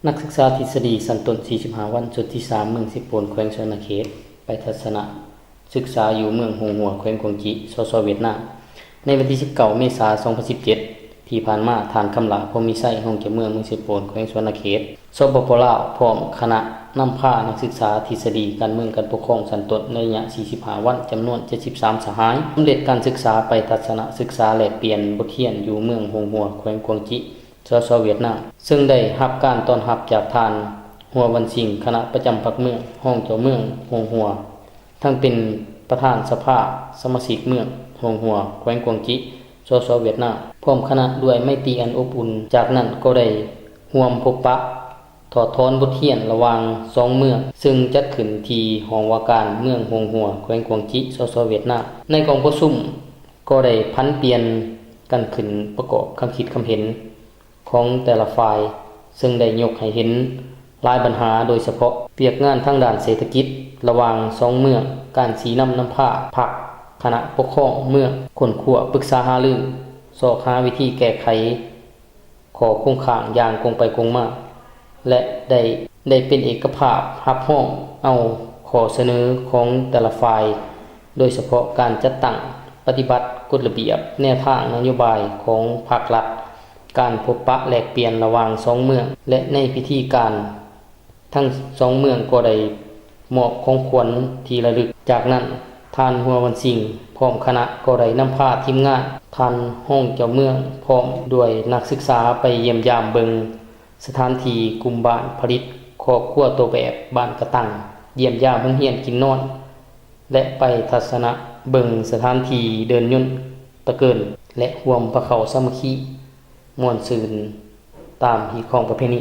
ນັກສຶກສາທິດສະດີຊັ້ນຕົ້ນສີ່ສິບຫ້າວັນ ຊຸດທີສາມ ເມືອງເຊໂປນ ແຂວງສະຫວັນນະເຂດ ໄປທັດສະນະສຶກສາຢູ່ເມືອງໂຮງຫົວ ແຂວງກວາງຈີ ສສ ຫວຽດນາມ. ໃນວັນທີສິບເກົ້າ ເມສາ ສອງພັນສິບເຈັດ ທີ່ຜ່ານມາ, ທ່ານ ຄຳຫຼ້າ ພົມມີໄຊ ຮອງເຈົ້າເມືອງເມືອງເຊໂປນ ແຂວງສະຫວັນນະເຂດ ສປປ ລາວ ພ້ອມຄະນະນຳພານັກສຶກສາທິດສະດີການເມືອງການປົກຄອງຊັ້ນຕົ້ນໃນໄລຍະສີ່ສິບຫ້າວັນ ຈຳນວນເຈັດສິບສາມສະຫາຍ ສຳເລັດການສຶກສາໄປທັດສະນະສຶກສາແລກປ່ຽນບົດຮຽນຢູ່ເມືອງໂຮງຫົວ ແຂວງກວາງຈີ ສສ ຫວຽດນາມ ເຊິ່ງໄດ້ຮັບການຕ້ອນຮັບຈາກທ່ານ ຫົວວັນຊິງ ຄະນະປະຈຳພັກເມືອງ ຮອງເຈົ້າເມືອງໂຮງຫົວ ທັງເປັນປະທານສະພາສະມາຊິກເມືອງໂຮງຫົວ ແຂວງກວາງຈີ ສສ ຫວຽດນາມ ພ້ອມຄະນະດ້ວຍໄມຕີອັນອົບອຸ່ນ. ຈາກນັ້ນກໍໄດ້ຮ່ວມພົບປະຖອດຖອນບົດຮຽນລະຫວ່າງສອງເມືອງ ເຊິ່ງຈັດຂຶ້ນທີ່ຫ້ອງວ່າການເມືອງໂຮງຫົວ ແຂວງກວາງຈີ ສສ ຫວຽດນາມ. ໃນກອງປະຊຸມກໍໄດ້ຜັນປ່ຽນກັນຂຶ້ນປະກອບຄຳຄິດຄຳເຫັນ ຂອງແຕ່ລະຝ່າຍ ເຊິ່ງໄດ້ຍົກໃຫ້ເຫັນຫຼາຍບັນຫາ, ໂດຍສະເພາະວຽກງານທາງດ້ານເສດຖະກິດລະຫວ່າງສອງເມືອງ, ການຊີ້ນຳນຳພາພັກ, ຄະນະປົກຄອງເມືອງ, ຄົ້ນຄວ້າປຶກສາຫາລື ຊອກຫາວິທີແກ້ໄຂຂໍ້ຄົງຄ້າງຢ່າງກົງໄປກົງມາ ແລະ ໄດ້ ໄດ້ເປັນເອກະພາບຮັບຮອງເອົາຂໍ້ສະເໜີຂອງແຕ່ລະຝ່າຍ, ໂດຍສະເພາະການຈັດຕັ້ງປະຕິບັດກົດລະບຽບ, ແນວທາງນະໂຍບາຍຂອງພັກລັດ, ການພົບປະແລກປ່ຽນລະຫວ່າງສອງເມືອງ ແລະ ໃນພິທີການ ທັງສອງເມືອງກໍໄດ້ມອບຂອງຂວັນທີ່ລະລຶກ. ຈາກນັ້ນ, ທ່ານ ຫົວວັນຊິງ ພ້ອມຄະນະກໍໄດ້ນຳພາທີມງານ, ທ່ານຮອງເຈົ້າເມືອງ ພ້ອມດ້ວຍນັກສຶກສາໄປຢ້ຽມຢາມເບິ່ງ ສະຖານທີ່ກຸ່ມບ້ານຜະລິດຄອບຄົວໂຕແບບບ້ານກະຕັງ, ຢ້ຽມຢາມໂຮງຮຽນກິນນອນ ແລະ ໄປທັດສະນະເບິ່ງສະຖານທີ່ເດີ່ນຍົນຕະເກີນ ແລະ ຮ່ວມພາເຂົ້າສາມັກຄີມ່ວນຊື່ນຕາມຮີດຄອງປະເພນີ.